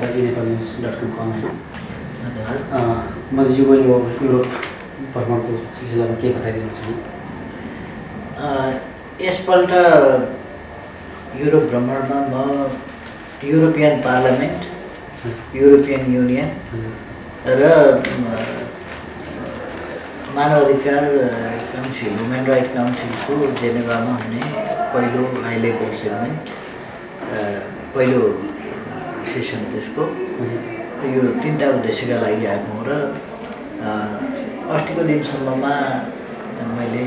कि नेपालन्युज.com को अनलाइन। म चाहिँ यो युरोप भ्रमणको सिलसिलामा के बताइदिनु छ? यसपल्ट युरोप भ्रमणमा म युरोपियन पार्लियामेन्ट, युरोपियन युनियन र मानवाधिकार काउन्सिल, ह्युमन राइट काउन्सिलको जेनेभामा हुने पहिलो हाई लेभल सेगमेन्ट, पहिलो सेसन त्यसको यो 3टा उद्देश्यका लागि आएको हुँ र अस्तिको दिनसम्ममा मैले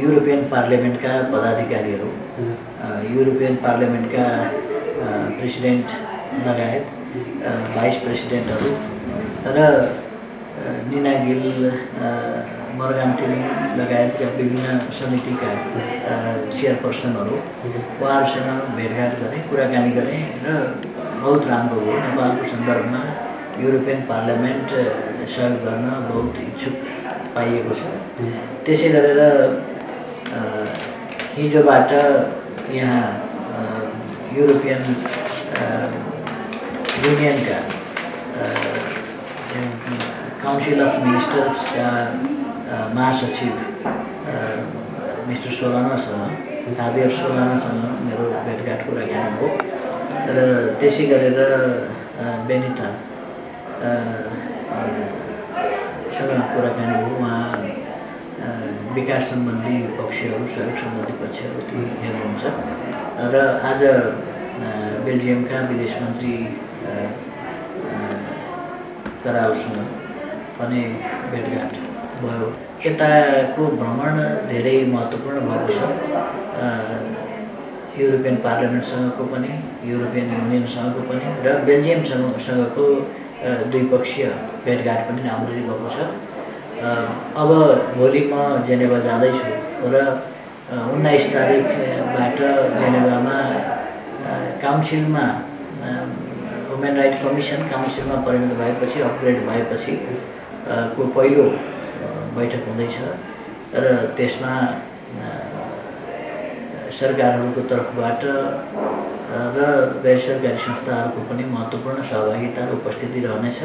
युरोपियन पार्लियामेन्टका पदाधिकारीहरू, युरोपियन पार्लियामेन्टका प्रेसिडेन्ट लगायत भाइस प्रेसिडेन्टहरू र निना गिल, मर्गान्टिनी लगायतका विभिन्न समितिका चेयरपर्सनहरू उहाँहरूसँग भेटघाट गरेँ, कुराकानी गरेँ र बहुत राम्रो हो। नेपालको सन्दर्भमा युरोपियन पार्लियामेन्ट सहयोग गर्न बहुत इच्छुक पाइएको छ। त्यसै गरेर हिजोबाट यहाँ युरोपियन युनियनका काउन्सिल अफ मिनिस्टर्सका महासचिव मिस्टर सोलानासँग, जाभियर सोलानासँग मेरो भेटघाट कुराकानी हो र त्यसै गरेर बेनिता सँग कुराकानी हो। उहाँ विकास सम्बन्धी पक्षहरू, सहयोग सम्बन्धी पक्षहरू ती हेर्नुहुन्छ र आज बेल्जियमका विदेश मन्त्री करालसँग पनि भेटघाट भयो। यताको भ्रमण धेरै महत्त्वपूर्ण भएको छ। युरोपियन पार्लियामेन्टसँगको पनि, युरोपियन युनियनसँगको पनि र बेल्जियमसँगको द्विपक्षीय भेटघाट पनि राम्ररी भएको छ। अब भोलि म जेनेभा जाँदैछु र 19 तारिखबाट जेनेभामा काउन्सिलमा ह्युमन राइट कमिसन काउन्सिलमा परिणत भएपछि, अपग्रेड भएपछि को पहिलो बैठक हुँदैछ र त्यसमा सरकारहरूको तर्फबाट र गैर सरकारी संस्थाहरूको पनि महत्त्वपूर्ण सहभागिता र उपस्थिति रहनेछ।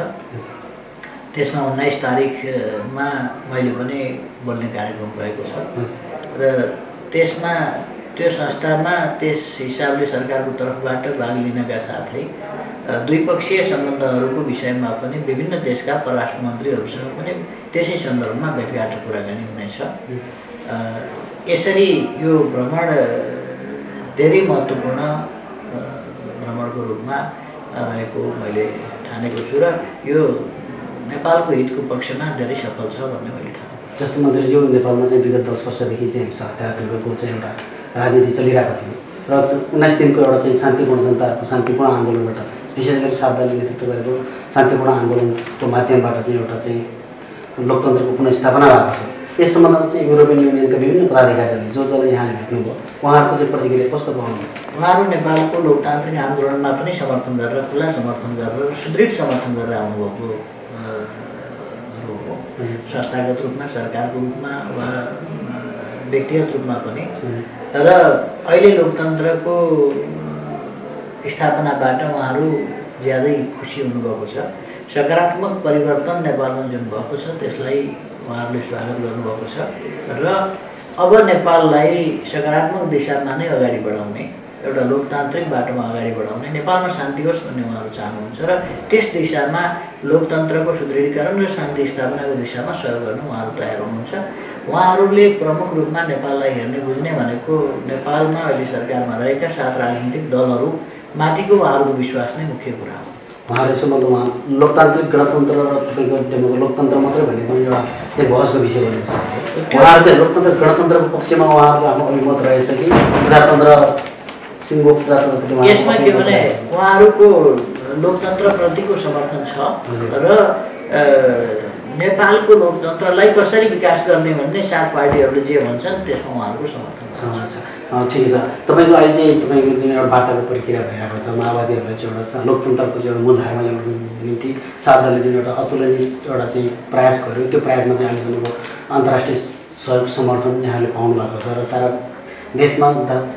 त्यसमा 19 तारिखमा मैले पनि बोल्ने कार्यक्रम रहेको छ र त्यसमा त्यो संस्थामा त्यस हिसाबले सरकारको तर्फबाट भाग लिनका साथै द्विपक्षीय सम्बन्धहरूको विषयमा पनि विभिन्न देशका परराष्ट्र मन्त्रीहरूसँग पनि त्यसै सन्दर्भमा भेटघाट र कुराकानी हुनेछ। यसरी यो भ्रमण धेरै महत्त्वपूर्ण भ्रमणको रूपमा रहेको मैले ठानेको छु र यो नेपालको हितको पक्षमा धेरै सफल छ भन्ने मैले ठानेको छु। जस्तो मन्त्रीज्यू, नेपालमा चाहिँ विगत 10 वर्षदेखि चाहिँ हत्याकाण्डको चाहिँ एउटा राजनीति चलिरहेको थियो र 19 दिनको एउटा चाहिँ शान्तिपूर्ण जनताहरूको शान्तिपूर्ण आन्दोलनबाट, विशेष गरी सावधानले नेतृत्व गरेको शान्तिपूर्ण आन्दोलनको माध्यमबाट चाहिँ एउटा चाहिँ लोकतन्त्रको पुनर्स्थापना भएको छ। यस सम्बन्धमा चाहिँ युरोपियन युनियनका विभिन्न पदाधिकारीहरूले जसलाई यहाँले भेट्नुभयो, उहाँहरूको चाहिँ प्रतिक्रिया कस्तो पाउनु? उहाँहरू नेपालको लोकतान्त्रिक आन्दोलनमा पनि समर्थन गरेर, खुला समर्थन गरेर, सुदृढ समर्थन गरेर आउनुभएको हो। संस्थागत रूपमा, सरकारको रूपमा वा व्यक्तिगत रूपमा पनि। र अहिले लोकतन्त्रको स्थापनाबाट उहाँहरू ज्यादै खुसी हुनुभएको छ। सकारात्मक परिवर्तन नेपालमा जुन भएको छ त्यसलाई उहाँहरूले स्वागत गर्नुभएको छ र अब नेपाललाई सकारात्मक दिशामा नै अगाडि बढाउने, एउटा लोकतान्त्रिक बाटोमा अगाडि बढाउने, नेपालमा शान्ति होस् भन्ने उहाँहरू चाहनुहुन्छ र त्यस दिशामा लोकतन्त्रको सुदृढीकरण र शान्ति स्थापनाको दिशामा सहयोग गर्न उहाँहरू तयार हुनुहुन्छ। उहाँहरूले प्रमुख रूपमा नेपाललाई हेर्ने, बुझ्ने भनेको नेपालमा अहिले सरकारमा रहेका 7 राजनीतिक दलहरू माथिको उहाँहरूको विश्वास नै मुख्य कुरा हो। उहाँहरू सम्बन्धमा लोकतान्त्रिक गणतन्त्र र तपाईँको लोकतन्त्र मात्रै भन्ने पनि एउटा चाहिँ बहसको विषय बनेको छ। उहाँहरू चाहिँ लोकतन्त्र गणतन्त्रको पक्षमा उहाँहरूको आफ्नो अभिमत रहेछ कि प्रजातन्त्र सिङ्गो प्रजातन्त्र? यसमा के भने उहाँहरूको लोकतन्त्रप्रतिको समर्थन छ र नेपालको लोकतन्त्रलाई कसरी विकास गर्ने भन्ने 7 पार्टीहरूले जे भन्छन् त्यसमा उहाँहरूको समर्थन छ। ठिकै छ। तपाईँको अहिले चाहिँ तपाईँको जुन एउटा वार्ताको प्रक्रिया भइरहेको छ, माओवादीहरूलाई चाहिँ एउटा लोकतन्त्रको चाहिँ एउटा मूलधारमा ल्याउनको निम्ति सावधानले जुन एउटा अतुलनीय एउटा चाहिँ प्रयास गर्यो, त्यो प्रयासमा चाहिँ अहिलेसम्मको अन्तर्राष्ट्रिय सहयोग समर्थन यहाँले पाउनु भएको छ र सारा देशमा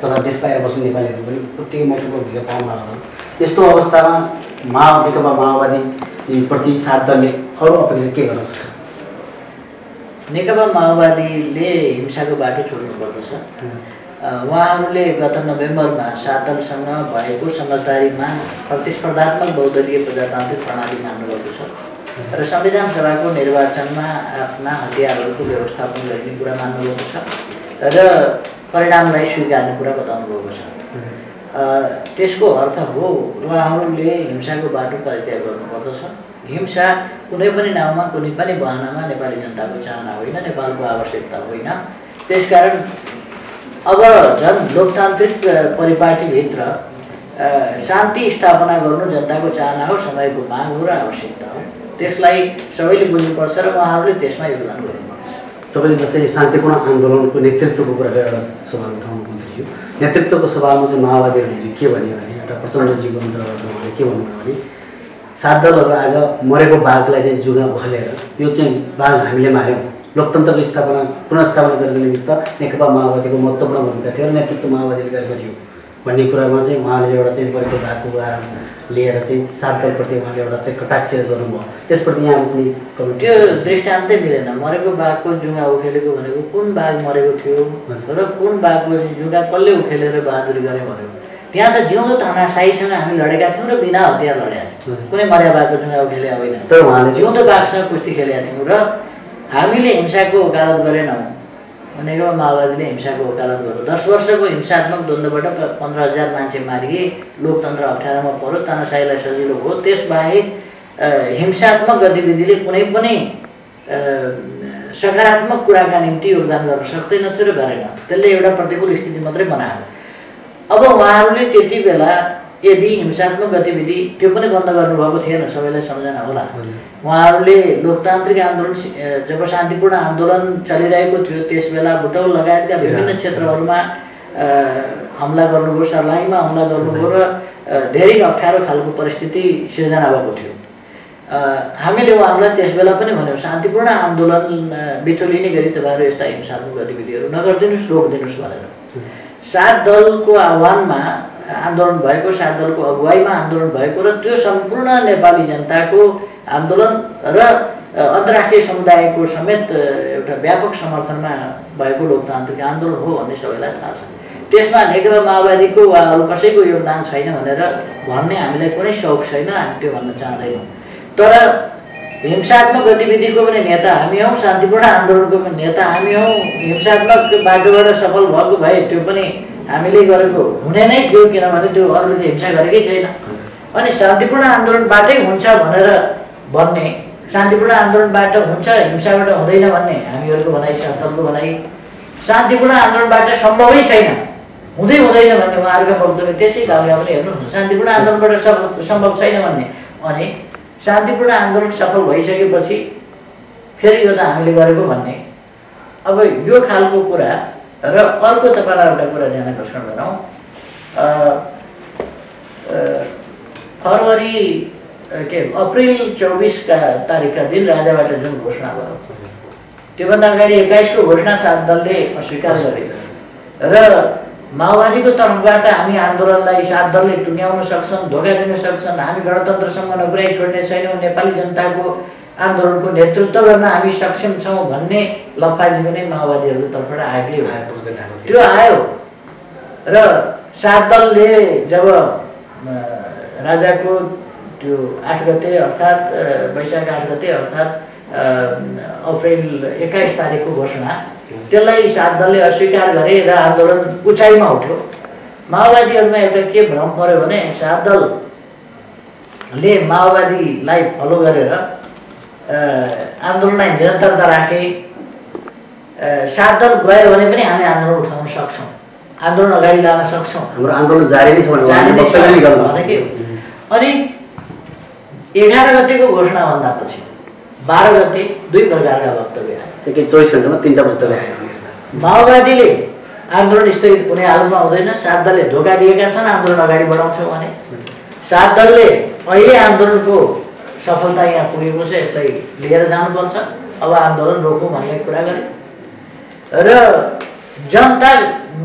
तथा देश बाहिर बस्ने नेपालीहरू पनि उत्तिकै महत्त्वपूर्ण भूमिका पाउनु भएको छ। यस्तो अवस्थामा नेकपा माओवादी प्रति साथ दलले अरू अपेक्षा के गर्न सक्छ? नेकपा माओवादीले हिंसाको बाटो छोड्नुपर्दछ। उहाँहरूले गत नोभेम्बरमा सात दलसँग भएको समझदारीमा प्रतिस्पर्धात्मक बहुदलीय प्रजातान्त्रिक प्रणाली मान्नुभएको छ र संविधान सभाको निर्वाचनमा आफ्ना हतियारहरूको व्यवस्थापन गर्ने कुरा मान्नुभएको छ र परिणामलाई स्वीकार्ने कुरा बताउनु भएको छ। त्यसको अर्थ हो उहाँहरूले हिंसाको बाटो परित्याग गर्नुपर्दछ। हिंसा कुनै पनि नाउँमा कुनै पनि बहानामा नेपाली जनताको चाहना होइन, नेपालको आवश्यकता होइन। त्यसकारण अब झन् लोकतान्त्रिक परिपाटीभित्र शान्ति स्थापना गर्नु जनताको चाहना हो, समयको माग हो र आवश्यकता हो। त्यसलाई सबैले बुझ्नुपर्छ र उहाँहरूले त्यसमा योगदान गर्नुपर्छ। तपाईँले जस्तै शान्तिपूर्ण आन्दोलनको नेतृत्वको कुरा एउटा सवाल उठाउनु थियो। नेतृत्वको सवालमा चाहिँ माओवादीहरूले के भन्यो भने एउटा प्रचण्डजीको अन्तर्गत के भन्नुभयो भने सात दलहरू आज मरेको बाघलाई चाहिँ जुगा उखालेर यो चाहिँ बाघ हामीले मार्यौँ, लोकतन्त्रको स्थापना पुनर्स्थापना गर्ने निमित्त नेकपा माओवादीको महत्त्वपूर्ण भूमिका थियो र नेतृत्व माओवादीले गरेको थियो भन्ने कुरामा चाहिँ उहाँले एउटा चाहिँ मरेको बाघको उदाहरण लिएर चाहिँ सात दलप्रति उहाँले एउटा चाहिँ कटाक्ष गर्नुभयो। त्यसप्रति यहाँ पनि त्यो दृष्टान्तै मिलेन। मरेको बाघको जुगा उखेलेको भनेको कुन बाघ मरेको थियो र कुन बाघको जुगा कसले उखेलेर बहादुरी गरे भनेको। त्यहाँ त जिउँदो तानाशाहीसँग हामी लडेका थियौँ र बिना हतियार लडेका थियौँ। कुनै मर्या बाघको जुगा उखेले होइन, तर उहाँले जिउँदो बाघसँग कुस्ती खेलेका थियौँ र हामीले हिंसाको वकालत गरेनौँ। नेकपा माओवादीले हिंसाको वकालत गर्यो। 10 वर्षको हिंसात्मक द्वन्द्वबाट 15,000 मान्छे मारिए, लोकतन्त्र अप्ठ्यारोमा पर्यो, तानाशाहीलाई सजिलो भयो। त्यसबाहेक हिंसात्मक गतिविधिले कुनै पनि सकारात्मक कुराका निम्ति योगदान गर्न सक्दैन थियो र गरेन। त्यसले एउटा प्रतिकूल स्थिति मात्रै बनायो। अब उहाँहरूले त्यति बेला यदि हिंसात्मक गतिविधि त्यो पनि बन्द गर्नुभएको थिएन, सबैलाई सम्झना होला। उहाँहरूले लोकतान्त्रिक आन्दोलन जब शान्तिपूर्ण आन्दोलन चलिरहेको थियो त्यसबेला बुटौल लगायतका विभिन्न क्षेत्रहरूमा हमला गर्नुभयो, सर्लाहीमा हमला गर्नुभयो र धेरै अप्ठ्यारो खालको परिस्थिति सिर्जना भएको थियो। हामीले उहाँहरूलाई त्यसबेला पनि भन्यौँ शान्तिपूर्ण आन्दोलन बिथोलिने गरी तपाईँहरू यस्ता हिंसात्मक गतिविधिहरू नगरिदिनुहोस्, रोकिदिनुहोस् भनेर। सात दलको आह्वानमा आन्दोलन भएको, सात दलको अगुवाईमा आन्दोलन भएको र त्यो सम्पूर्ण नेपाली जनताको आन्दोलन र अन्तर्राष्ट्रिय समुदायको समेत एउटा व्यापक समर्थनमा भएको लोकतान्त्रिक आन्दोलन हो भन्ने सबैलाई थाहा छ। त्यसमा नेकपा माओवादीको वा अरू कसैको योगदान छैन भनेर भन्ने हामीलाई कुनै सौक छैन, हामी त्यो भन्न चाहँदैनौँ। तर हिंसात्मक गतिविधिको पनि नेता हामी हौँ, शान्तिपूर्ण आन्दोलनको पनि नेता हामी हौँ। हिंसात्मक बाटोबाट सफल भएको भए त्यो पनि हामीले गरेको हुने नै थियो, किनभने त्यो अरूले त हिंसा गरेकै छैन। अनि शान्तिपूर्ण आन्दोलनबाटै हुन्छ भनेर भन्ने, शान्तिपूर्ण आन्दोलनबाट हुन्छ हिंसाबाट हुँदैन भन्ने हामीहरूको भनाइ, सात दलको भनाइ। शान्तिपूर्ण आन्दोलनबाट सम्भवै छैन, हुँदै हुँदैन भन्ने उहाँहरूका वक्तव्य त्यसै ढङ्गमा पनि हेर्नु। शान्तिपूर्ण आन्दोलनबाट सम्भव छैन भन्ने, अनि शान्तिपूर्ण आन्दोलन सफल भइसकेपछि फेरि यो त हामीले गरेको भन्ने। अब यो खालको कुरा र अर्को तपाईँलाई एउटा कुरा ध्यान आकर्षण गरौँ। अप्रिल 24 तारिकका दिन राजाबाट जुन घोषणा भयो, त्योभन्दा अगाडि 21 को घोषणा सात दलले अस्वीकार गरे र माओवादीको तर्फबाट हामी आन्दोलनलाई सात दलले टुङ्ग्याउन सक्छन्, धोका दिन सक्छन्, हामी गणतन्त्रसँग नपुर्याइ छोड्ने छैनौँ, नेपाली जनताको आन्दोलनको नेतृत्व गर्न हामी सक्षम छौँ भन्ने लप्पाजी पनि माओवादीहरूको तर्फबाट आएकै हो। त्यो आयो र सात दलले जब राजाको त्यो 8 गते अर्थात् वैशाख 8 गते अर्थात् अप्रिल 21 तारिकको घोषणा, त्यसलाई सात दलले अस्वीकार गरे र आन्दोलन उचाइमा उठ्यो। माओवादीहरूमा एउटा के भ्रम पर्यो भने सात दलले माओवादीलाई फलो गरेर आन्दोलनलाई निरन्तरता राखे। सात दल गयो भने पनि हामी आन्दोलन उठाउन सक्छौँ, आन्दोलन अगाडि लान सक्छौँ, हाम्रो आन्दोलन जारी नै छ भनेको। अनि 11 गतेको घोषणाभन्दा पछि 12 गते दुई प्रकारका वक्तव्य आए। 24 घण्टामा 3टा वक्तव्य आए। माओवादीले आन्दोलन स्थगित कुनै हालतमा हुँदैन, सात दलले धोका दिएका छन्, आन्दोलन अगाडि बढाउँछौँ भने। सात दलले अहिले आन्दोलनको सफलता यहाँ पुगेको छ, यसलाई लिएर जानुपर्छ, अब आन्दोलन रोकौँ भन्ने कुरा गरे र जनता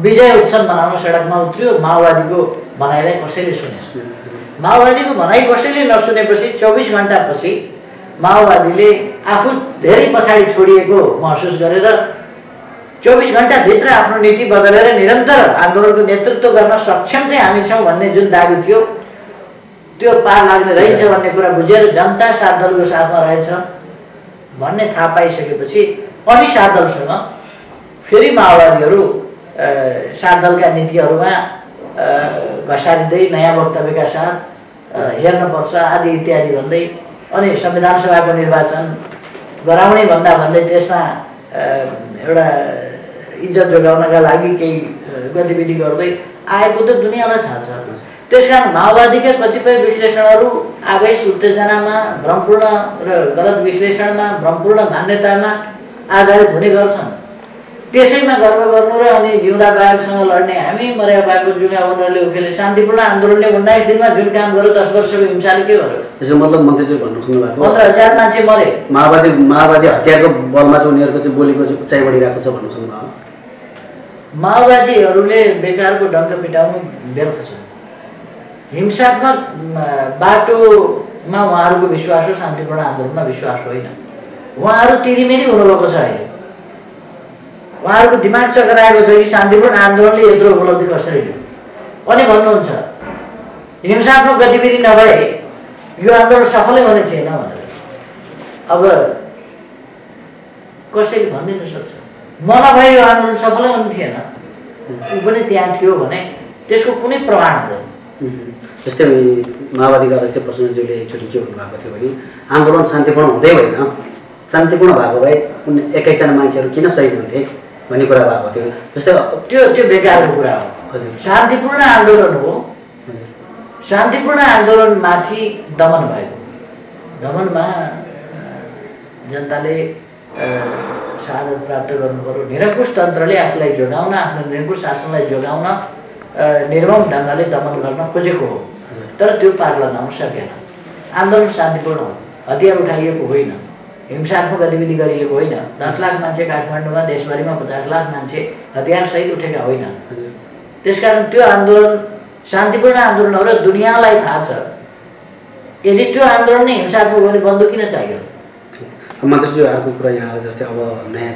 विजय उत्सव मनाउन सडकमा उत्रियो। माओवादीको भनाइलाई कसैले सुने माओवादीको भनाइ कसैले नसुनेपछि 24 घण्टापछि माओवादीले आफू धेरै पछाडि छोडिएको महसुस गरेर 24 घण्टाभित्र आफ्नो नीति बदलेर निरन्तर आन्दोलनको नेतृत्व गर्न सक्षम चाहिँ हामी छौँ भन्ने जुन दाबी थियो त्यो पार लाग्ने रहेछ भन्ने कुरा बुझेर जनता सात दलको साथमा रहेछ भन्ने थाहा पाइसकेपछि अनि सात दलसँग फेरि माओवादीहरू सात दलका नीतिहरूमा घसारिँदै नयाँ वक्तव्यका साथ हेर्नुपर्छ आदि इत्यादि भन्दै अनि संविधान सभाको निर्वाचन गराउने भन्दै त्यसमा एउटा इज्जत जोगाउनका लागि केही गतिविधि गर्दै आएको त दुनियाँलाई थाहा छ। त्यसकारण माओवादीका कतिपय विश्लेषणहरू आवेश उत्तेजनामा भ्रमपूर्ण र गलत विश्लेषणमा भ्रमपूर्ण मान्यतामा आधारित हुने गर्छन्। त्यसैमा गर्व गर्नु र अनि जिउँदा बाघसँग लड्ने हामी मरेका बाघको जुगा उनीहरूले उखेले शान्तिपूर्ण आन्दोलनले 19 दिनमा जुन काम गर्यो 10 वर्षको हिंसाले के गर्यो? त्यसको मतलब मन्त्रीजी भन्नु खोज्नु भएको 15,000 मान्छे मरे। माओवादी हतियारको बलमा चाहिँ उनीहरूको चाहिँ बोलीको चाहिँ उचाइ बढिरहेको छ भन्नु खोज्नु भएको। माओवादीहरूले बेकारको डङ्क पिटाउनु व्यर्थ छ। हिंसात्मक बाटोमा उहाँहरूको विश्वास हो, शान्तिपूर्ण आन्दोलनमा विश्वास होइन। उहाँहरू तिरिमेरी हुनुभएको छ अहिले। उहाँहरूको दिमाग चकराएको छ कि शान्तिपूर्ण आन्दोलनले यत्रो उपलब्धि कसरी लियो अनि भन्नुहुन्छ हिंसात्मक गतिविधि नभए यो आन्दोलन सफलै हुने थिएन भनेर। अब कसैले भनिदिन सक्छ म नभए यो आन्दोलन सफलै हुने थिएन, ऊ पनि त्यहाँ थियो भने त्यसको कुनै प्रमाण हुँदैन। जस्तै माओवादीका अध्यक्ष प्रसन्नजीले एकचोटि के भन्नुभएको थियो भने आन्दोलन शान्तिपूर्ण हुँदै होइन, शान्तिपूर्ण भएको भए 21 जना मान्छेहरू किन शहीद हुन्थे भन्ने कुरा भएको थियो। जस्तै त्यो बेकारको कुरा हो। शान्तिपूर्ण आन्दोलन हो, शान्तिपूर्ण आन्दोलनमाथि दमन भएको, दमनमा जनताले शहादत प्राप्त गर्नु पर्यो। निरङ्कुश तन्त्रले आफूलाई जोगाउन, आफ्नो निरङ्कुश शासनलाई जोगाउन निर्मम ढङ्गले दमन गर्न खोजेको हो, तर त्यो पार लगाउन सकेन। आन्दोलन शान्तिपूर्ण हो, हतियार उठाइएको होइन, हिंसात्मक गतिविधि गरिएको होइन। 10 लाख मान्छे काठमाडौँमा, देशभरिमा 50 लाख मान्छे हतियारसहित उठेका होइन। त्यसकारण त्यो आन्दोलन शान्तिपूर्ण आन्दोलन हो र दुनियाँलाई थाहा छ। यदि त्यो आन्दोलन नै हिंसात्मक हो भने बन्दुक किन चाहियो? मन्त्रीजी अर्को कुरा यहाँ जस्तै अब नयाँ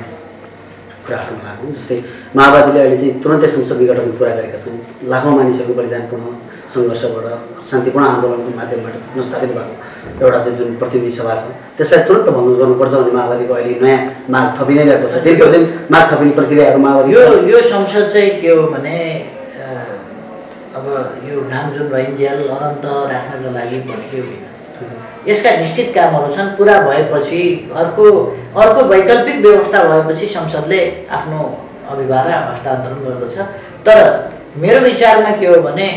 कुराहरू लाग्नु, जस्तै माओवादीले अहिले चाहिँ तुरन्तै संसद विघटन पुरा गरेका छन्। लाखौँ मानिसहरूको बलिदानपूर्ण सङ्घर्षबाट शान्तिपूर्ण आन्दोलनको माध्यमबाट पुनस्थापित भएको एउटा चाहिँ जुन प्रतिनिधि सभा छ त्यसलाई तुरन्त भङ्ग गर्नुपर्छ भन्ने माओवादीको अहिले नयाँ माग थपिनै रहेको छ। दिनको दिन माग थपिने प्रक्रियाहरू माओवादी यो संसद चाहिँ के हो भने अब यो नाम जुन रहिन्जेल अनन्त राख्नका लागि भनेकै होइन। यसका निश्चित कामहरू छन्। पुरा भएपछि अर्को वैकल्पिक व्यवस्था भएपछि संसदले आफ्नो अभिभार हस्तान्तरण गर्दछ। तर मेरो विचारमा के हो भने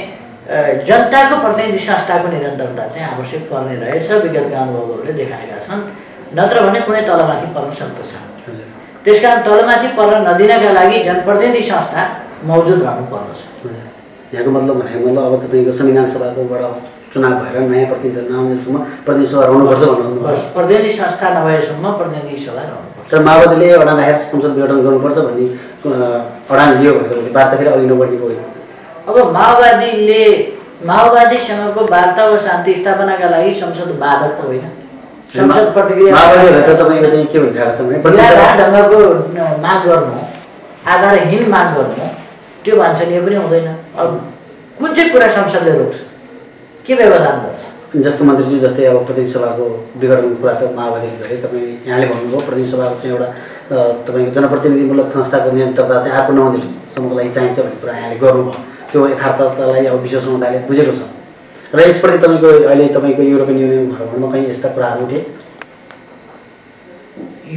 जनताको प्रतिनिधि संस्थाको निरन्तरता चाहिँ आवश्यक पर्ने रहेछ। विगतका अनुभवहरूले देखाएका छन्। नत्र भने कुनै तलमाथि पर्न सक्दछ। त्यसकारण तलमाथि पर्न नदिनका लागि जनप्रतिनिधि संस्था मौजुद रहनु पर्दछ। यहाँको मतलब भनेको मतलब अब तपाईँको संविधान सभाकोबाट चुनाव भएर नयाँ प्रतिनिधि नआउनेसम्म प्रतिनिधि सभा रहनुपर्छ भन्नुहुन्छ। प्रतिनिधि संस्था नभएसम्म प्रतिनिधि सभा रहनुपर्छ। तर माओवादीले अडान राखेर संसद विघटन गर्नुपर्छ भन्ने अडान लियो भनेर वार्ता फेरि अघि नबढ्नेको होइन। अब माओवादीसँगको वार्ता वा शान्ति स्थापनाका लागि संसद बाधक त होइन। संसद प्रतिक्रिया माओवादीहरू तपाईँको चाहिँ के भनिरहेको छ भने ढङ्गको माग गर्नु, आधारहीन माग गर्नु त्यो वाञ्छनीय पनि हुँदैन। अब कुन चाहिँ कुरा संसदले रोक्छ, के व्यवधान गर्छ? जस्तो मन्त्रीजी जस्तै अब प्रतिनिधि सभाको विघटनको कुरा त माओवादीले गरे, तपाईँ यहाँले भन्नुभयो प्रतिनिधि सभाको चाहिँ एउटा तपाईँको जनप्रतिनिधिमूलक संस्थाको निरन्तरता चाहिँ आएको 9 दिनसम्मको लागि चाहिन्छ भन्ने कुरा यहाँले गर्नुभयो। त्यो यथार्थतालाई अब विश्व समुदायले बुझेको छ र यसप्रति तपाईँको अहिले तपाईँको युरोपियन युनियन भ्रमणमा कहीँ यस्ता कुराहरू उठे?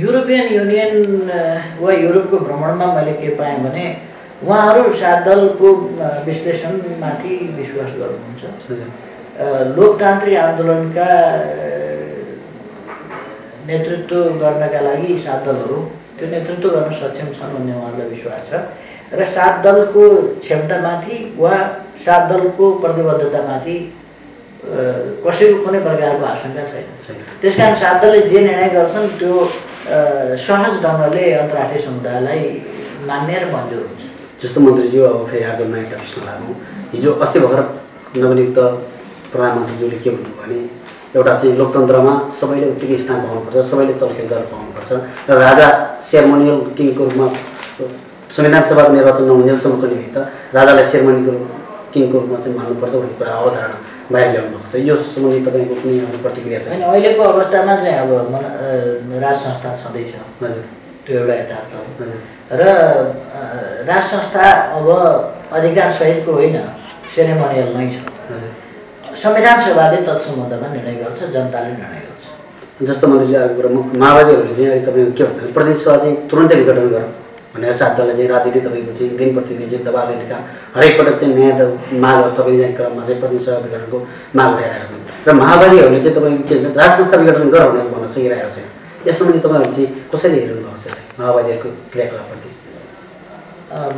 युरोपियन युनियन वा युरोपको भ्रमणमा मैले के पाएँ भने उहाँहरू सात दलको विश्लेषणमाथि विश्वास गर्नुहुन्छ। लोकतान्त्रिक आन्दोलनका नेतृत्व गर्नका लागि सात दलहरू त्यो नेतृत्व गर्न सक्षम छन् भन्ने उहाँहरूलाई विश्वास छ र सात दलको क्षमतामाथि वा सात दलको प्रतिबद्धतामाथि कसैको कुनै प्रकारको आशंका छैन। त्यसकारण सात दलले जे निर्णय गर्छन् त्यो सहज ढङ्गले अन्तर्राष्ट्रिय समुदायलाई मान्ने र मन्जुर हुन्छ। जस्तो मन्त्रीज्यू अब फेरि आगो नयाँ टपिक्समा लाग्नु, हिजो अस्ति भर्खर नवनियुक्त प्रधानमन्त्रीज्यूले के भन्नुभयो भने एउटा चाहिँ लोकतन्त्रमा सबैले उत्तिकै स्थान पाउनुपर्छ, सबैले चलखेल गरेर पाउनुपर्छ र राजा सेरेमोनियल किङको रूपमा संविधान सभाको निर्वाचन नहुन्जेलसम्मको निमित्त राजालाई सेरेमोनियल किङको रूपमा चाहिँ मान्नुपर्छ भन्ने कुरा अवधारणा बाहिर ल्याउनु भएको छ। यो सम्बन्धी तपाईँको कुनै प्रतिक्रिया छ? होइन, अहिलेको अवस्थामा चाहिँ अब राज संस्था छँदैछ, त्यो एउटा यथार्थ हो र राज संस्था अब अधिकारसहितको होइन, सेरेमोनियल नै छ। संविधान सभाले तत्सम्बन्धमा निर्णय गर्छ, जनताले निर्णय गर्छ। जस्तो मन्त्रीजी आएको कुरा माओवादीहरूले चाहिँ अहिले तपाईँको के भन्छ, प्रदेश सभा चाहिँ तुरन्तै विघटन गर भनेर सात दलले चाहिँ राजनीति तपाईँको चाहिँ दिन प्रतिदिन चाहिँ दबाब दिएका हरेक पटक चाहिँ नयाँ मागहरू तपाईँको क्रममा चाहिँ प्रदेश सभा विघटनको माग उठाइरहेका छन् र माओवादीहरूले चाहिँ तपाईँको के भन्छ, राज संस्था विघटन गर भनेर भन्न सकिरहेको छैन। यस सम्बन्धी तपाईँहरू चाहिँ कसरी हेर्नु भएको छ माओवादीहरूको क्रियाकलापप्रति?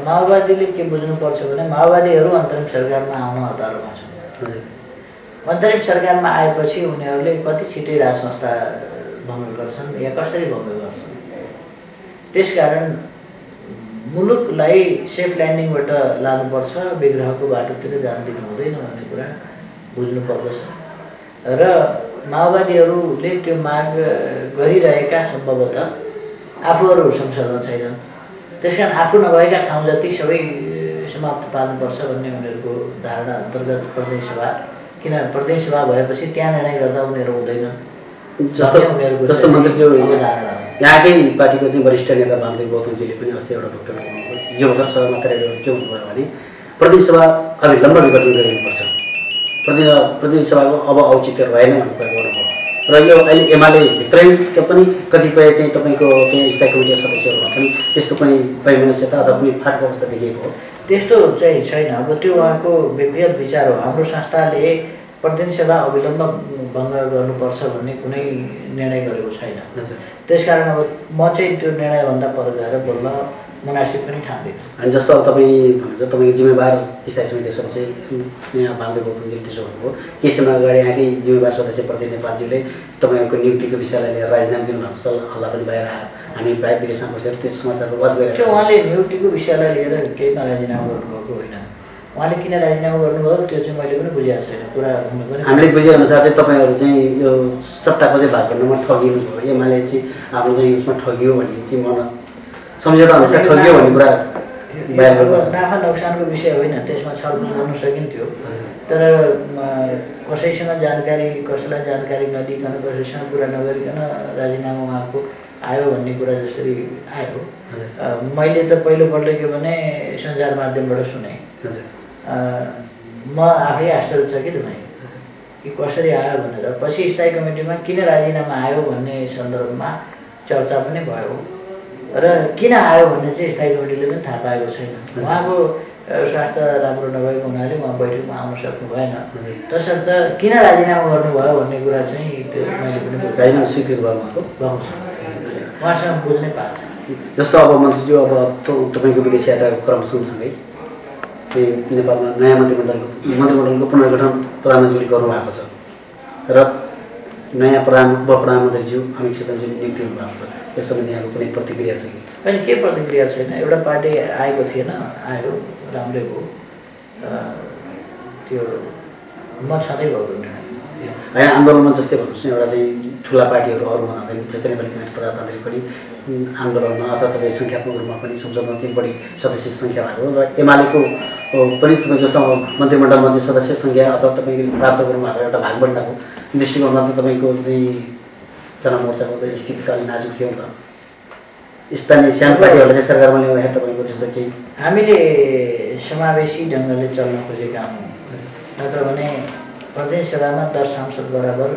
माओवादीले के बुझ्नुपर्छ भने माओवादीहरू अन्तरिम सरकारमा आउन हतारमा छन्। अन्तरिम सरकारमा आएपछि उनीहरूले कति छिटै राज संस्था भङ्ग गर्छन् या कसरी भङ्ग गर्छन्। त्यसकारण मुलुकलाई सेफ ल्यान्डिङबाट लानुपर्छ, विग्रहको बाटोतिर जान दिनु हुँदैन भन्ने कुरा बुझ्नुपर्दछ र माओवादीहरूले त्यो माग गरिरहेका सम्भवतः आफूहरू संसदमा छैनन्, त्यसकारण आफू नभएका ठाउँ जति सबै समाप्त पार्नुपर्छ भन्ने उनीहरूको धारणा अन्तर्गत प्रदेश सभा, किनभने प्रदेश सभा भएपछि त्यहाँ निर्णय गर्दा उनीहरू हुँदैनन्। जस्तो मन्त्रीज्यू यहाँकै पार्टीको चाहिँ वरिष्ठ नेता वामदेव गौतमजीले पनि अस्ति एउटा वक्तव्य गर्नुभयो, यो भर्खर सभामा तयारी के भन्नुभयो भने प्रदेश सभा अविलम्ब विघटन गरिनुपर्छ, प्रदेश सभाको अब औचित्य रहेन भन्ने कुरा गर्नुभयो र यो अहिले एमाले भित्रैका पनि कतिपय चाहिँ तपाईँको चाहिँ स्थायी कमिटीका सदस्यहरूमा पनि त्यस्तो पनि वैमनस्यता अथवा कुनै फाटको अवस्था देखिएको हो? त्यस्तो चाहिँ छैन। अब त्यो उहाँको व्यक्तिगत विचार हो। हाम्रो संस्थाले प्रतिनिधि सभा अविलम्ब भङ्ग गर्नुपर्छ भन्ने कुनै निर्णय गरेको छैन। त्यसकारण अब म चाहिँ त्यो निर्णयभन्दा पर गएर बोल्न मुनासिब पनि ठान्दिनँ। अनि जस्तो अब तपाईँ भन्नुहुन्छ तपाईँको जिम्मेवार स्थायी समिति सदस्य यहाँ वामदेव गौतमजीले त्यसो भन्नुभयो, केही समय अगाडि यहाँकै जिम्मेवार सदस्य प्रदीप नेपालजीले तपाईँहरूको नियुक्तिको विषयलाई लिएर राजीनामा दिनुभएको छ, हल्ला पनि बाहिर आयो, हामी बाहिर विदेशमा बसेर त्यो समाचारको वाच गरिरहेको छ। उहाँले नियुक्तिको विषयलाई लिएर केहीमा राजीनामा गर्नुभएको होइन। उहाँले किन राजीनामा गर्नुभयो त्यो चाहिँ मैले पनि बुझेको छैन। कुरा हुनु पनि हामीले बुझेअनुसार चाहिँ तपाईँहरू चाहिँ यो सत्ताको चाहिँ भाग गर्नमा ठगिनु भयो, एमाले चाहिँ आफ्नो चाहिँ उसमा ठगियो भन्ने चाहिँ मलाई सम्झौता अनुसार ठगियो भन्ने कुरा बाहिर नाफा नोक्सानको विषय होइन, त्यसमा छलफल गर्न सकिन्थ्यो। तर कसैसँग जानकारी, कसैलाई जानकारी नदिकन, कसैसँग कुरा नगरिकन राजीनामा उहाँको आयो भन्ने कुरा जसरी आयो, मैले त पहिलोपल्ट के भने सञ्चार माध्यमबाट सुनेँ। म आफै आश्चर्यचकित भएँ कि कसरी आयो भनेर। पछि स्थायी कमिटीमा किन राजीनामा आयो भन्ने सन्दर्भमा चर्चा पनि भयो र किन आयो भन्ने चाहिँ स्थायी कमिटीले पनि थाहा पाएको छैन। उहाँको स्वास्थ्य राम्रो नभएको हुनाले उहाँ बैठकमा आउन सक्नु भएन। तसर्थ किन राजीनामा गर्नुभयो भन्ने कुरा चाहिँ त्यो मैले पनि राजीनामा स्वीकृत भएको छ, उहाँसँग बुझ्नै पाएको छ। जस्तो अब मन्त्रीज्यू अब तपाईँको विदेश यात्राको क्रम सँगसँगै नेपालमा नयाँ मन्त्रीमण्डलको पुनर्गठन प्रधानमन्त्रीले गर्नुभएको छ र नयाँ प्रधानमन्त्रीज्यू अमित शाहज्यूले नियुक्ति हुनुभएको छ। यस सम्बन्धी यहाँको कुनै प्रतिक्रिया छ कि? होइन, के प्रतिक्रिया छैन। एउटा पार्टी आएको थिएन, आयो, राम्रै भयो, त्यो म छँदै भएको होइन। आन्दोलनमा जस्तै भन्नुहोस् न, एउटा चाहिँ ठुला पार्टीहरू अरूमा नभए जस्तै नेपाली प्रजातान्त्रिक पनि आन्दोलनमा अथवा तपाईँ सङ्ख्यात्मक रूपमा पनि संसदमा चाहिँ बढी सदस्य सङ्ख्या भएको र एमालेको पनि तपाईँको मन्त्रीमण्डलमा चाहिँ सदस्य सङ्ख्या अथवा तपाईँको प्राप्त गर्नुभएको एउटा भागबन्डाको दृष्टिकोणमा त तपाईँको चाहिँ जनमोर्चाको त स्थिति त अलिक नाजुक थियो नि त। स्थानीय सानो पार्टीहरूले चाहिँ सरकारमा ल्याउँदाखेरि तपाईँको त्यस्तो केही? हामीले समावेशी ढङ्गले चल्न खोजेका हौँ, नत्र भने प्रदेश सभामा 10 सांसद बराबर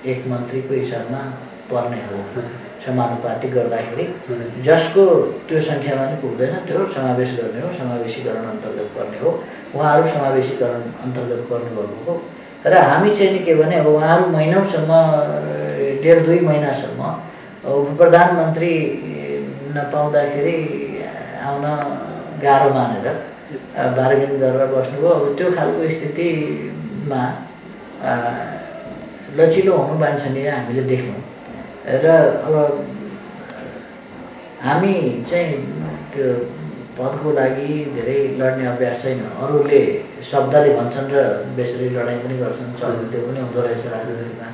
एक मन्त्रीको हिसाबमा पर्ने हो। समानुपातिक गर्दाखेरि जसको त्यो सङ्ख्यामा पनि पुग्दैन त्यो समावेश गर्ने हो, समावेशीकरण अन्तर्गत पर्ने हो। उहाँहरू समावेशीकरण अन्तर्गत गर्नुभएको हो र हामी चाहिँ नि के भने अब उहाँहरू महिनौसम्म, 1.5-2 महिनासम्म प्रधानमन्त्री नपाउँदाखेरि आउन गाह्रो मानेर बार्गेन गरेर बस्नुभयो। अब त्यो खालको स्थितिमा लचिलो हुनु वाञ्छनीय हामीले देख्यौँ र अब हामी चाहिँ त्यो पदको लागि धेरै लड्ने अभ्यास छैन। अरूले शब्दले भन्छन् र बेसरी लडाइँ पनि गर्छन्, चलचित्र पनि हुँदो रहेछ राजनीतिमा।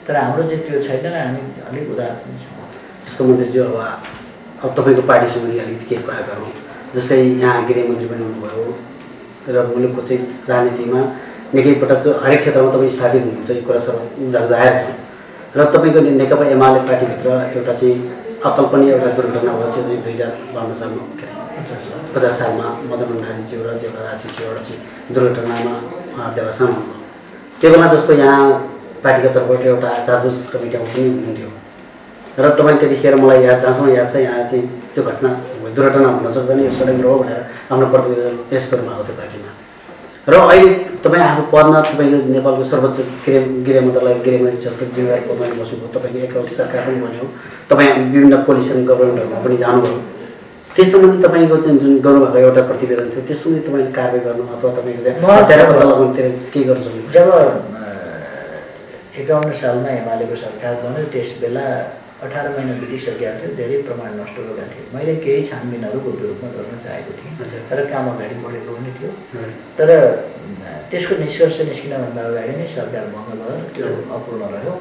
तर हाम्रो चाहिँ त्यो छैन र हामी अलिक उदार पनि छौँ। जस्तो मन्त्रीज्यू अब तपाईँको पार्टी सम्बन्धी अलिकति केही कुरा गरौँ। जस्तै यहाँ गृहमन्त्री पनि हुनुभयो र मुलुकको चाहिँ राजनीतिमा निकै पटक हरेक क्षेत्रमा तपाईँ स्थापित हुनुहुन्छ, यो कुरा जगजाहेर छ। र तपाईँको नेकपा एमाले पार्टीभित्र एउटा चाहिँ अकल्पनीय एउटा दुर्घटना भयो, त्यो 2052 सालमा 50 सालमा मदन भण्डारीज्यू र देवराज आशिषज्यू एउटा चाहिँ दुर्घटनामा देवासान हुनुभयो। त्यो बेला जस्तो यहाँ पार्टीको तर्फबाट एउटा जाँचबुझ कमिटीमा पनि हुनुहुन्थ्यो र तपाईँले त्यतिखेर मलाई जहाँसम्म याद छ यहाँ चाहिँ त्यो घटना दुर्घटना हुन सक्दैन, यो षड्यन्त्र हो भनेर आफ्नो प्रतिवेदन पेस गर्नुभएको थियो पार्टीमा। र अहिले तपाईँ आफ्नो पदमा तपाईँको नेपालको सर्वोच्च गृह मन्त्रालय गृहमन्त्री क्षेत्र जिम्मेवारी पदमा बस्नुभयो, तपाईँको एकलौटी सरकार पनि बन्यो, तपाईँ विभिन्न कोलिसन गभर्मेन्टहरूमा पनि जानुभयो। त्यस सम्बन्धी तपाईँको चाहिँ जुन गर्नुभएको एउटा प्रतिवेदन थियो त्यस सम्बन्धी तपाईँले कारवाही गर्नु अथवा तपाईँको चाहिँ हत्यारा पत्ता लगाउनुतिर के गर्नु सक्नुहुन्छ? जब 51 सालमा एमालेको सरकार बन्यो त्यस बेला 18 महिना बितिसकेका थियो, धेरै प्रमाण नष्ट भएका थिए। मैले केही छानबिनहरू गोप्य रूपमा गर्न चाहेको थिएँ, तर काम अगाडि बढेको पनि थियो। तर त्यसको निष्कर्ष निस्किनभन्दा अगाडि नै सरकार भङ्ग भयो, त्यो अपूर्ण रह्यो।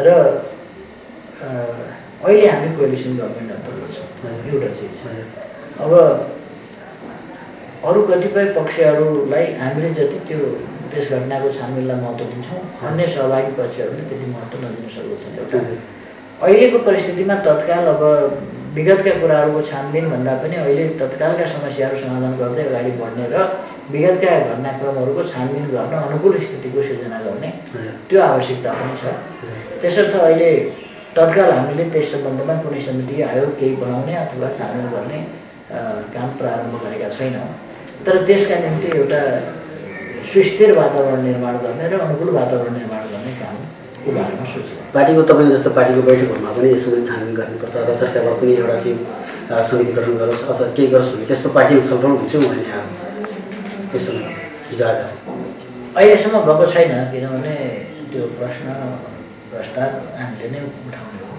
र अहिले हामी कोलिसन गभर्मेन्ट अन्तर्गत छौँ, एउटा चिज। अब अरू कतिपय पक्षहरूलाई हामीले जति त्यो त्यस घटनाको छानबिनलाई महत्त्व दिन्छौँ, अन्य सहभागी पक्षहरूले त्यति महत्त्व नदिन सक्दछन्। एउटा अहिलेको परिस्थितिमा तत्काल अब विगतका कुराहरूको छानबिन भन्दा पनि अहिले तत्कालका समस्याहरू समाधान गर्दै अगाडि बढ्ने र विगतका घटनाक्रमहरूको छानबिन गर्न अनुकूल स्थितिको सिर्जना गर्ने त्यो आवश्यकता पनि छ। त्यसर्थ अहिले तत्काल हामीले त्यस सम्बन्धमा कुनै समिति आयोग केही बनाउने अथवा छानबिन गर्ने काम प्रारम्भ गरेका छैनौँ। तर त्यसका निम्ति एउटा सुस्थिर वातावरण निर्माण गर्ने र अनुकूल वातावरण निर्माण गर्ने कामको बारेमा सोच्छ। पार्टीको तपाईँको जस्तो पार्टीको बैठकहरूमा पनि यसो छानबिन गर्नुपर्छ अथवा सरकारमा पनि एउटा चाहिँ समिति गठन गरोस् अथवा केही गरोस् भने त्यस्तो पार्टीमा छलफल हुन्छ भने यहाँ यसो हिजोआज अहिलेसम्म भएको छैन, किनभने त्यो प्रश्न प्रस्ताव हामीले नै उठाउने हो।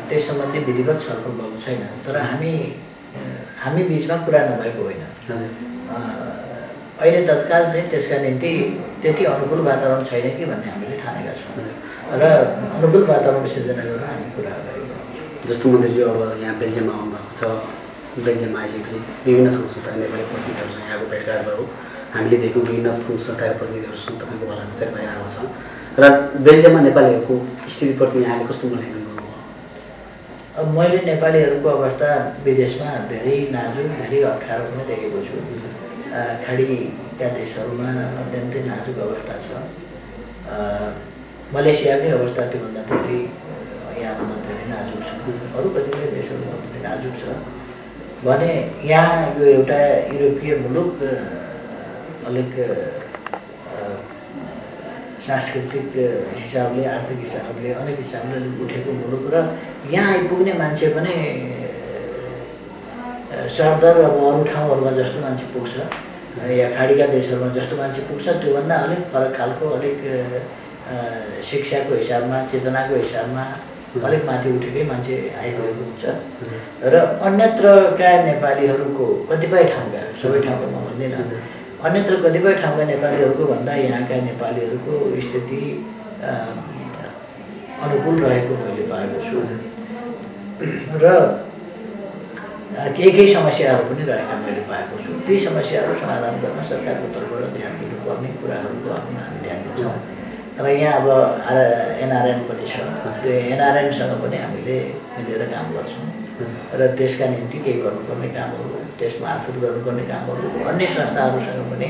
त्यस सम्बन्धी विधिवत छलफल भएको छैन। तर हामी बिचमा कुरा नभएको होइन। अहिले तत्काल चाहिँ त्यसका निम्ति त्यति अनुकूल वातावरण छैन कि भन्ने हामीले ठानेका छौँ र अनुकूल वातावरण सिर्जना गरेर हामी कुरा गरेका छौँ। जस्तो मन्त्रीज्यू अब यहाँ बेल्जियममा आउनुभएको छ, बेल्जियममा आइसकेपछि विभिन्न सङ्घ संस्था नेपाली प्रतिनिधिहरूसँग यहाँको भेटघाट भयो, हामीले देख्यौँ विभिन्न सङ्घ संस्थाका प्रतिनिधिहरूसँग तपाईँको भलाकुसारी भइरहेको छ। र बेल्जियममा नेपालीहरूको स्थितिप्रति यहाँले कस्तो मूल्याङ्कन गर्नुभयो? अब मैले नेपालीहरूको अवस्था विदेशमा धेरै नाजुक, धेरै अप्ठ्यारो पनि देखेको छु। खाडीका देशहरूमा अत्यन्तै नाजुक अवस्था छ। मलेसियाकै अवस्था त्योभन्दा धेरै यहाँभन्दा धेरै नाजुक छ। अरू कतिपय देशहरूमा पनि नाजुक छ भने यहाँ यो एउटा युरोपीय मुलुक अलिक सांस्कृतिक हिसाबले, आर्थिक हिसाबले, अनेक हिसाबले उठेको मुलुक र यहाँ आइपुग्ने मान्छे पनि सरदर अब अरू ठाउँहरूमा जस्तो मान्छे पुग्छ या खाडीका देशहरूमा जस्तो मान्छे पुग्छ त्योभन्दा अलिक फरक खालको, अलिक शिक्षाको हिसाबमा, चेतनाको हिसाबमा अलिक माथि उठेकै मान्छे आइरहेको हुन्छ। र अन्यत्रका नेपालीहरूको कतिपय ठाउँका, सबै ठाउँका म भन्दिनँ, अन्यत्र कतिपय ठाउँका नेपालीहरूको भन्दा यहाँका नेपालीहरूको स्थिति अनुकूल रहेको मैले पाएको छु। र केही समस्याहरू पनि रहेका मैले पाएको छु। ती समस्याहरू समाधान गर्न सरकारको तर्फबाट ध्यान दिनुपर्ने कुराहरूको आफ्नो हामी ध्यान दिन्छौँ। र यहाँ अब एनआरएन पनि छ, त्यो एनआरएनसँग पनि हामीले मिलेर काम गर्छौँ र त्यसका निम्ति केही गर्नुपर्ने कामहरू, त्यस मार्फत गर्नुपर्ने कामहरू अन्य संस्थाहरूसँग पनि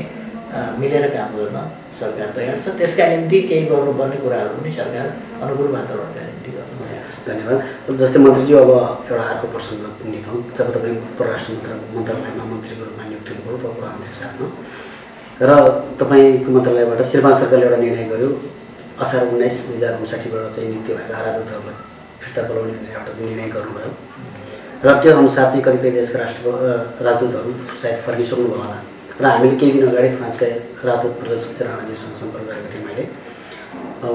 मिलेर काम गर्न सरकार तयार छ। त्यसका निम्ति केही गर्नुपर्ने कुराहरू पनि सरकार अनुकूल वातावरणका निम्ति गर्नु। धन्यवाद। जस्तै मन्त्रीज्यू अब एउटा अर्को प्रसङ्ग निकाउँ, जब तपाईँ परराष्ट्र मन्त्रालयमा मन्त्रीको रूपमा नियुक्त हुनुभयो प्रधानमन्त्री साथमा र तपाईँको मन्त्रालयबाट श्रीमान सरकारले एउटा निर्णय गर्यो असार 19, 2059बाट चाहिँ नियुक्ति भएका राजदूतहरूलाई फिर्ता बोलाउने एउटा निर्णय गर्नुभयो र त्यो अनुसार चाहिँ कतिपय देशका राजदूतहरू सायद फर्किसक्नुभयो होला र हामीले केही दिन अगाडि फ्रान्सका राजदूत प्रदर्शक राणाज्यूसँग सम्पर्क गरेको थिएँ मैले।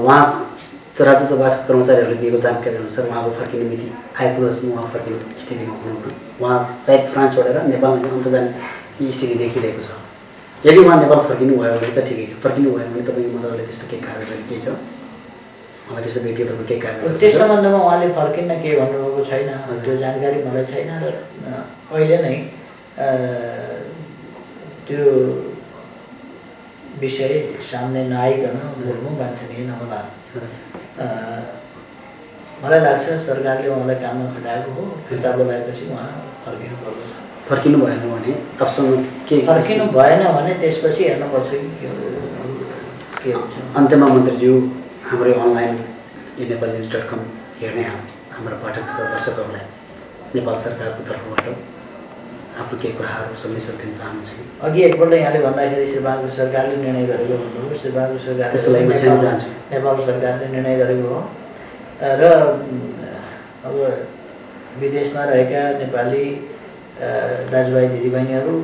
उहाँ त त्यो राजदूतावास कर्मचारीहरूले दिएको जानकारी अनुसार उहाँको फर्किने मिति आइपुग्दैछ उहाँ फर्किने स्थितिमा हुनुहुन्न उहाँ सायद फ्रान्स छोडेर नेपालमा अन्त जाने स्थिति देखिरहेको छ यदि उहाँ नेपाल फर्किनु भयो भने त ठिकै छ फर्किनु भयो भने तपाईँको मन्त्रालयले त्यस्तो केही कार्यवाही केही छ मलाई त्यस्तो व्यक्तिगत रूपमा केही कार्यवाही त्यस सम्बन्धमा उहाँले फर्किन्न के भन्नुभएको छैन त्यो जानकारी मलाई छैन र अहिले नै त्यो विषय सामने नआइकन बोल्नु वाञ्छनीय नहोला मलाई लाग्छ सरकारले उहाँलाई काममा खटाएको हो फिर्ता बोलाएपछि उहाँ फर्किनु पर्दछ फर्किनु भएन भने अबसम्म के फर्किनु भएन भने त्यसपछि हेर्नुपर्छ कि के हुन्छ अन्त्यमा मन्त्रीज्यू हाम्रो अनलाइन नेपालन्युज.com हेर्ने हाम्रो पाठक तथा दर्शकहरूलाई नेपाल सरकारको तर्फबाट आफ्नो केही कुराहरू सन्देश दिन चाहनुहुन्छ अघि एकपल्ट यहाँले भन्दाखेरि श्रीबहादुर सरकारले निर्णय गरेको भन्नुभयो श्रीबहादुर सरकारले नेपाल सरकारले निर्णय गरेको हो र अब विदेशमा रहेका नेपाली दाजुभाइ दिदीबहिनीहरू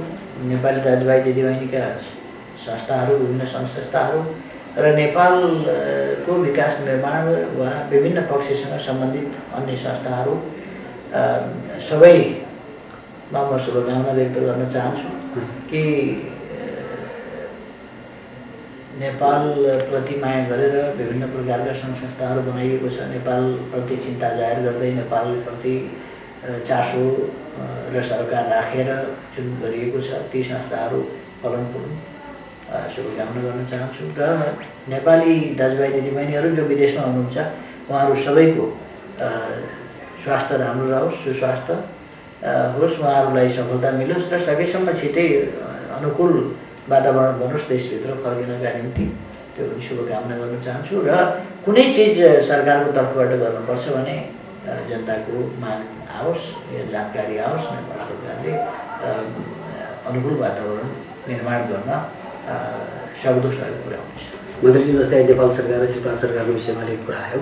नेपाली दाजुभाइ दिदीबहिनीका संस्थाहरू विभिन्न सङ्घ संस्थाहरू र नेपालको विकास निर्माण वा विभिन्न पक्षसँग सम्बन्धित अन्य संस्थाहरू सबैमा म शुभकामना व्यक्त गर्न चाहन्छु कि नेपालप्रति माया गरेर विभिन्न प्रकारका सङ्घ संस्थाहरू बनाइएको छ नेपालप्रति चिन्ता जाहेर गर्दै नेपालप्रति चासो र सरकार राखेर जुन गरिएको छ ती संस्थाहरू फलन पुगुन् शुभकामना गर्न चाहन्छु र नेपाली दाजुभाइ दिदीबहिनीहरू जो विदेशमा हुनुहुन्छ उहाँहरू सबैको स्वास्थ्य राम्रो रहोस् सुस्वास्थ्य होस् उहाँहरूलाई सफलता मिलोस् र सकेसम्म छिटै अनुकूल वातावरण बनोस् देशभित्र फर्किनका निम्ति त्यो शुभकामना गर्न चाहन्छु र कुनै चिज सरकारको तर्फबाट गर्नुपर्छ भने जनताको माग आओस् या जानकारी आओस् नेपाल सरकारले अनुकूल वातावरण निर्माण गर्न सक्दो सहयोग पुर्याउनेछ मन्त्रीजी जस्तै नेपाल सरकार र श्रीपाल सरकारको विषयमा अलिक कुरा आयो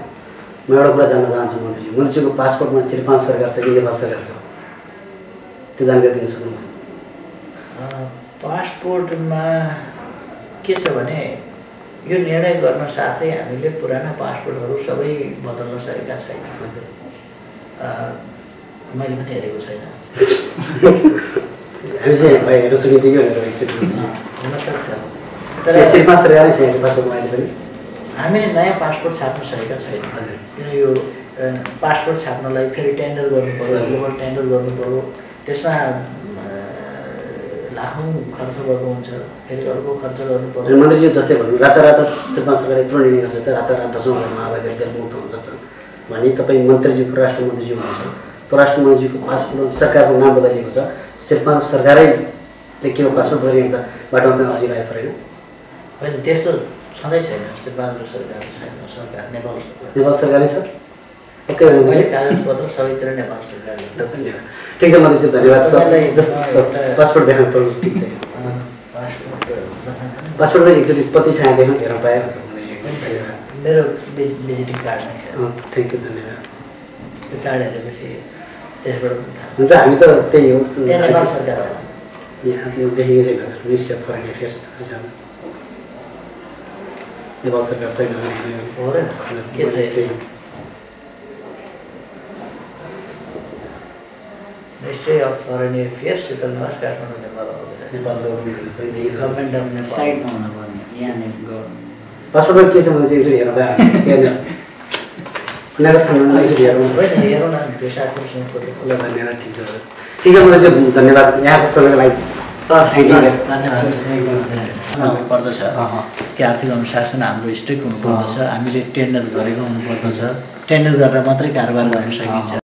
म एउटा कुरा जान्न चाहन्छु मन्त्रीजीको पासपोर्टमा श्रीपाल सरकार छ कि नेपाल सरकार छ त्यो जानकारी दिन सक्नुहुन्छ पासपोर्टमा के छ भने यो निर्णय गर्न साथै हामीले पुराना पासपोर्टहरू सबै बदल्न सकेका छैनौँ मैले पनि हेरेको छैन हामी चाहिँ हेर्न सकिन्थ्यो कि हुनसक्छ तर श्रीपाल सरकारले छ पासपोर्टमा अहिले पनि हामीले नयाँ पासपोर्ट छाप्न सकेका छैनौँ किन यो पासपोर्ट छाप्नलाई फेरि टेन्डर गर्नु पऱ्यो ग्लोबल टेन्डर गर्नु पऱ्यो त्यसमा लाखौँ खर्च गर्नु हुन्छ फेरि अर्को खर्च गर्नु पर्यो मन्त्रीजी जस्तै भन्नु रातारात श्रीपाल सरकारले यत्रो निर्णय गर्छ त रातारात 10औँ घरमा आवाजहरू जेलमुक्त हुन सक्छन् भने तपाईँ मन्त्रीजी परराष्ट्र मन्त्रीजी हुनुहुन्छ परराष्ट्र मन्त्रीजीको पासपोर्ट सरकारको नाम बदलिएको छ श्रीपाल सरकारैले के हो पासपोर्ट गरिरहँदा बाटोमा अझै आइ परेन होइन त्यस्तो छँदै छैन श्रीबहादुर सरकार छैन सरकार नेपाल सरकारै छ ओके मैले कागजपत्र सबैतिर नेपाल सरकारले धन्यवाद ठिक छ मन्त्रीजी धन्यवाद पासपोर्ट देखाउनु पर्यो ठिक छ पासपोर्टमा एकचोटि पति छाया देख्न हेर्न पाएँ मेरो भिजिटिङ कार्ड नै छ थ्याङ्क यू धन्यवाद त्यो कार्ड हेरेपछि त्यसबाट हुन्छ हामी त त्यही हो नेपाल सरकार होला यहाँ त्यो देखेको छैन minister of foreign affairs Nepal सरकार छैन हो र के छ मिनिस्ट्री अफ फरेन अफेयर्स शीतल निवास काठमाडौँ नेपाल गभर्मेन्ट अफ नेपाल साइडमा हुनुपर्ने यहाँ गभर्मेन्ट पासपोर्टमा के छ भने चाहिँ एकचोटि हेर्न पाएँ उनीहरू ठाउँमा एकचोटि हेरौँ न त्यो साथीहरूसँग फोटो ल धन्यवाद ठिक छ मलाई चाहिँ धन्यवाद यहाँको सबैको लागि धन्यवाद पर्दछ कि आर्थिक अनुशासन हाम्रो स्ट्रिक्ट हुनुपर्दछ हामीले टेन्डर गरेको हुनुपर्दछ टेन्डर गरेर मात्रै कारोबार गर्न सकिन्छ